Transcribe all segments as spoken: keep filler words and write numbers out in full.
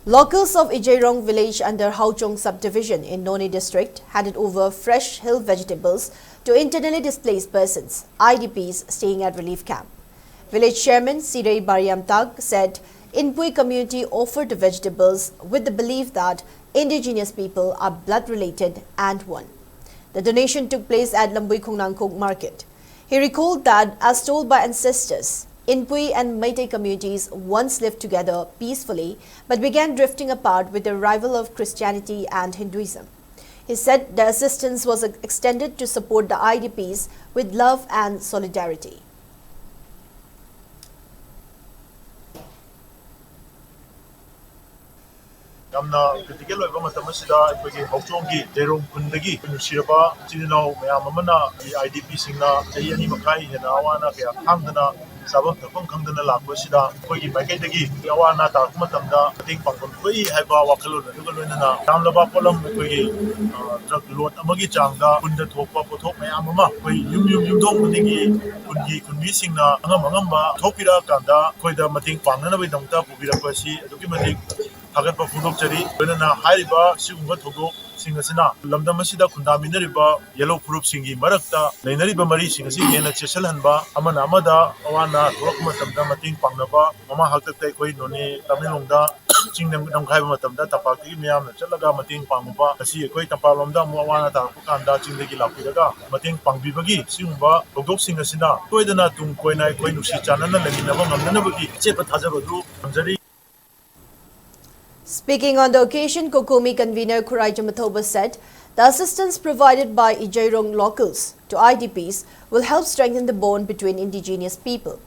Locals of Ijeirong village under Hauchong subdivision in Noney district handed over fresh hill vegetables to internally displaced persons, I D Ps, staying at relief camp. Village chairman Sirei Bariamtag said Inpui community offered the vegetables with the belief that indigenous people are blood related and one. The donation took place at Lambui Khongnangkhok market. He recalled that, as told by ancestors, Inpui and Meitei communities once lived together peacefully but began drifting apart with the arrival of Christianity and Hinduism. He said the assistance was extended to support the I D Ps with love and solidarity. ꯌꯥꯝꯅ critical ꯑꯣꯏꯕ ꯃꯇꯝ ꯑꯁꯤꯗ ꯑꯩꯈꯣꯏꯒꯤ ꯍꯧꯆꯣꯡꯒꯤ ꯖꯩꯔꯣꯡ ꯈꯨꯟꯗꯒꯤ ꯅꯨꯡꯁꯤꯔꯕ ꯏꯆꯤꯜ ꯏꯅꯥꯎ ꯃꯌꯥꯝ ꯑꯃꯅ ꯑꯥꯏ ꯗꯤ ꯄꯤꯁꯤꯡꯅ ꯆꯍꯤ ꯑꯅꯤ ꯃꯈꯥꯏ ꯍꯦꯟꯅ ꯑꯋꯥ ꯑꯅꯥ ꯀꯌꯥ ꯈꯥꯡꯗꯅ ꯆꯥꯐꯝ ꯊꯛꯐꯝ ꯈꯪꯗꯅ ꯂꯥꯛꯄꯁꯤꯗ ꯑꯩꯈꯣꯏꯒꯤ ꯃꯥꯏꯀꯩꯗꯒꯤ ꯑꯋꯥ ꯑꯅꯥ ꯇꯥꯔꯛꯄ ꯃꯇꯝꯗ ꯃꯇꯦꯡ ꯄꯥꯡꯐꯝ ꯊꯣꯛꯏ ꯍꯥꯏꯕ ꯋꯥꯈꯜꯂꯣꯟ ꯑꯗꯨꯒ ꯂꯣꯏꯅꯅ ꯌꯥꯝꯂꯕ ꯄꯣꯠꯂꯝ ꯑꯩꯈꯣꯏꯒꯤ ꯇ꯭ꯔꯛ ꯂꯣꯠ ꯑꯃꯒꯤ ꯆꯥꯡꯗ ꯈꯨꯟꯗ ꯊꯣꯛꯄ ꯄꯣꯠꯊꯣꯛ ꯃꯌꯥꯝ ꯑꯃ ꯑꯩꯈꯣꯏ ꯌꯨꯝ ꯌꯨꯝ ꯌꯨꯝꯊꯣꯡ ꯈꯨꯗꯤꯡꯒꯤ ꯈꯨꯟꯒꯤ ꯈꯨꯟꯃꯤꯁꯤꯡꯅ ꯑꯉꯝ ꯑꯉꯝꯕ ꯊꯣꯛꯄꯤꯔꯛꯑꯀꯥꯟꯗ ꯑꯩꯈꯣꯏꯗ ꯃꯇꯦꯡ ꯄꯥꯡꯅꯅꯕꯒꯤꯗꯃꯛꯇ ꯄꯨꯕꯤꯔꯛꯄ ꯑꯁꯤ ꯑꯗꯨꯛꯀꯤ ꯃꯇꯤꯛ ꯊꯥꯒꯠꯄ ꯐꯣꯡꯗꯣꯛꯆꯔꯤ꯫ ꯂꯣꯏꯅꯅ ꯍꯥꯏꯔꯤꯕ ꯁꯤꯒꯨꯝꯕ ꯊꯧꯗꯣꯛꯁꯤꯡ ꯑꯁꯤꯅ ꯂꯝꯗꯝ ꯑꯁꯤꯗ ꯈꯨꯟꯗꯥꯃꯤꯟꯅꯔꯤꯕ ꯌꯦꯜꯍꯧ ꯐꯨꯔꯨꯞꯁꯤꯡꯒꯤ ꯃꯔꯛꯇ ꯂꯩꯅꯔꯤꯕ ꯃꯔꯤꯁꯤꯡ ꯑꯁꯤ ꯍꯦꯟꯅ ꯆꯦꯠꯁꯤꯜꯍꯟꯕ, ꯑꯃꯅ ꯑꯃꯗ ꯑꯋꯥ ꯑꯅꯥ ꯊꯣꯛꯂꯛꯄ ꯃꯇꯝꯗ ꯃꯇꯦꯡ ꯄꯥꯡꯅꯕ, ꯃꯃꯥꯡ ꯍꯥꯛꯇꯛꯇ ꯑꯩꯈꯣꯏ ꯅꯣꯅꯦ ꯇꯃꯦꯡꯂꯣꯡꯗ ꯆꯤꯡ ꯅꯝꯈꯥꯏꯕ ꯃꯇꯝꯗ ꯇꯝꯄꯥꯛꯇꯒꯤ ꯃꯤꯌꯥꯝꯅ ꯆꯠꯂꯒ ꯃꯇꯦꯡ ꯄꯥꯡꯉꯨꯕ, ꯉꯁꯤ ꯑꯩꯈꯣꯏ ꯇꯝꯄꯥꯛꯂꯣꯝꯗ ꯑꯃꯨꯛ ꯑꯋꯥ ꯑꯅꯥ ꯇꯥꯔꯛꯄ ꯀꯥꯟꯗ ꯆꯤꯡꯗꯒꯤ ꯂꯥꯛꯄꯤꯔꯒ ꯃꯇꯦꯡ ꯄꯥꯡꯕꯤꯕꯒꯤ ꯁꯤꯒꯨꯝꯕ ꯊꯧꯗꯣꯛꯁꯤꯡ ꯑꯁꯤꯅ ꯁꯣꯏꯗꯅ ꯇꯨꯡ ꯀꯣꯏꯅ ꯑꯩꯈꯣꯏ ꯅꯨꯡꯁꯤ ꯆꯥꯟꯅꯅ ꯂꯩꯃꯤꯟꯅꯕ ꯉꯝꯅꯅꯕꯒꯤ ꯑꯆꯦꯠꯄ ꯊꯥꯖꯕ ꯑꯗꯨ ꯊꯝꯖꯔꯤ꯫ Speaking on the occasion, COCOMI convener Khurai Jamathoba said the assistance provided by Ijeirong locals to I D Ps will help strengthen the bond between indigenous people.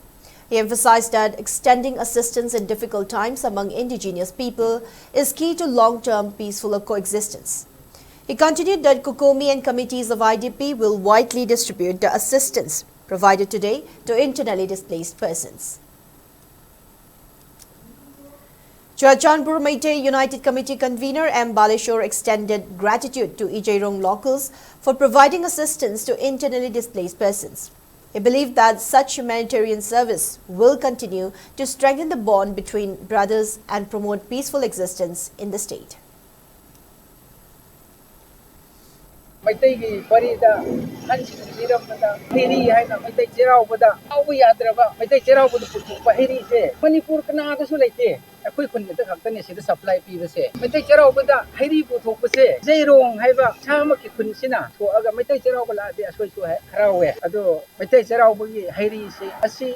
He emphasized that extending assistance in difficult times among indigenous people is key to long-term peaceful coexistence. He continued that COCOMI and committees of I D P will widely distribute the assistance provided today to internally displaced persons. Churachandpur Meitei United Committee convener M Baleshwar extended gratitude to Ijeirong locals for providing assistance to internally displaced persons. He believed that such humanitarian service will continue to strengthen the bond between brothers and promote peaceful existence in the state. ꯃꯩꯇꯩꯒꯤ ꯋꯥꯔꯤꯗ ꯑꯍꯟꯁꯤꯡꯅ ꯂꯤꯔꯝꯕꯗ ꯍꯩꯔꯤ ꯍꯥꯏꯅ ꯃꯩꯇꯩ ꯆꯩꯔꯥꯎꯕꯗ ꯀꯥꯎꯕ ꯌꯥꯗ꯭ꯔꯕ ꯃꯩꯇꯩ ꯆꯩꯔꯥꯎꯕꯗ ꯄꯨꯊꯣꯛꯄ ꯍꯩꯔꯤꯁꯦ ꯃꯅꯤꯄꯨꯔ ꯀꯅꯥꯗꯁꯨ ꯂꯩꯇꯦ꯫ ꯑꯩꯈꯣꯏ ꯈꯨꯟ ꯈꯛꯇ ꯈꯛꯇꯅꯦ ꯁꯤꯗ ꯁꯄ꯭ꯂꯥꯏ ꯄꯤꯕꯁꯦ꯫ ꯃꯩꯇꯩ ꯆꯩꯔꯥꯎꯕꯗ ꯍꯩꯔꯤ ꯄꯨꯊꯣꯛꯄꯁꯦ ꯖꯩꯔꯣꯡ ꯍꯥꯏꯕ ꯏꯁꯥꯃꯛꯀꯤ ꯈꯨꯟꯁꯤꯅ ꯊꯣꯛꯑꯒ ꯃꯩꯇꯩ ꯆꯩꯔꯥꯎꯕ ꯂꯥꯛꯑꯗꯤ ꯑꯁꯣꯏꯁꯨ ꯍꯦꯛ ꯍꯔꯥꯎꯋꯦ꯫ ꯑꯗꯣ ꯃꯩꯇꯩ ꯆꯩꯔꯥꯎꯕꯒꯤ ꯍꯩꯔꯤꯁꯤ ꯑꯁꯤ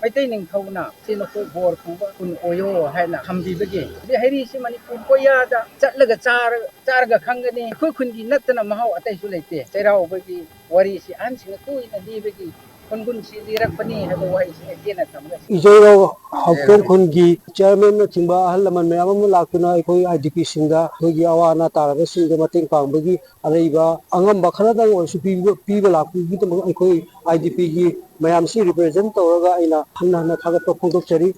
ꯃꯩꯇꯩ ꯅꯤꯡꯊꯧꯅ ꯁꯤ ꯅꯈꯣꯏ ꯕꯣꯔ ꯐꯪꯕ ꯈꯨꯟ ꯑꯣꯏꯌꯣ ꯍꯥꯏꯅ ꯊꯝꯕꯤꯕꯒꯤ ꯍꯧꯖꯤꯛ ꯍꯩꯔꯤꯁꯤ ꯃꯅꯤꯄꯨꯔ ꯀꯣꯌꯥꯗ ꯆꯠꯂꯒ ꯆꯥꯔ ꯆꯥꯔꯒ ꯈꯪꯒꯅꯤ꯫ ꯑꯩꯈꯣꯏ ꯈꯨꯟꯒꯤ ꯅꯠꯇꯅ ꯃꯍꯥꯎ ꯑꯇꯩꯁꯨ ꯂꯩꯇꯦ꯫ ꯆꯩꯔꯥꯎꯕꯒꯤ ꯋꯥꯔꯤꯁꯤ ꯑꯍꯟꯁꯤꯡꯅ ꯀꯨꯏꯅ ꯂꯤꯕꯒꯤ ꯈꯨꯟꯒꯨꯟꯁꯤ ꯂꯤꯔꯛꯄꯅꯤ ꯍꯥꯏꯕ ꯋꯥꯍꯩꯁꯤ ꯇꯦꯟꯅ ꯊꯝꯒꯦ꯫ ꯏꯖꯩꯔꯧ ꯍꯥꯎꯊꯣꯡ ꯈꯨꯟꯒꯤ ꯆꯤꯌꯔꯃꯦꯟꯅꯆꯤꯡꯕ ꯑꯍꯜ ꯂꯃꯟ ꯃꯌꯥꯝ ꯑꯃ ꯂꯥꯛꯇꯨꯅ ꯑꯩꯈꯣꯏ ꯑꯥꯏ ꯗꯤ ꯄꯤꯁꯤꯡꯗ ꯑꯩꯈꯣꯏꯒꯤ ꯑꯋꯥ ꯑꯅꯥ ꯇꯥꯔꯕꯁꯤꯡꯗ ꯃꯇꯦꯡ ꯄꯥꯡꯕꯒꯤ ꯑꯔꯩꯕ ꯑꯉꯝꯕ ꯈꯔꯗꯪ ꯑꯣꯏꯔꯁꯨ ꯄꯤꯕ ꯄꯤꯕ ꯂꯥꯛꯄꯒꯤꯗꯃꯛ ꯑꯩꯈꯣꯏ ꯑꯥꯏ ꯗꯤ ꯄꯤꯒꯤ ꯃꯌꯥꯝꯁꯤ ꯔꯤꯄ꯭ꯔꯖꯦꯟ ꯇꯧꯔꯒ ꯑꯩꯅ ꯍꯟꯅ ꯍꯟꯅ ꯊꯥꯒꯠꯄ ꯐꯣꯡꯗꯣꯛꯆꯔꯤ꯫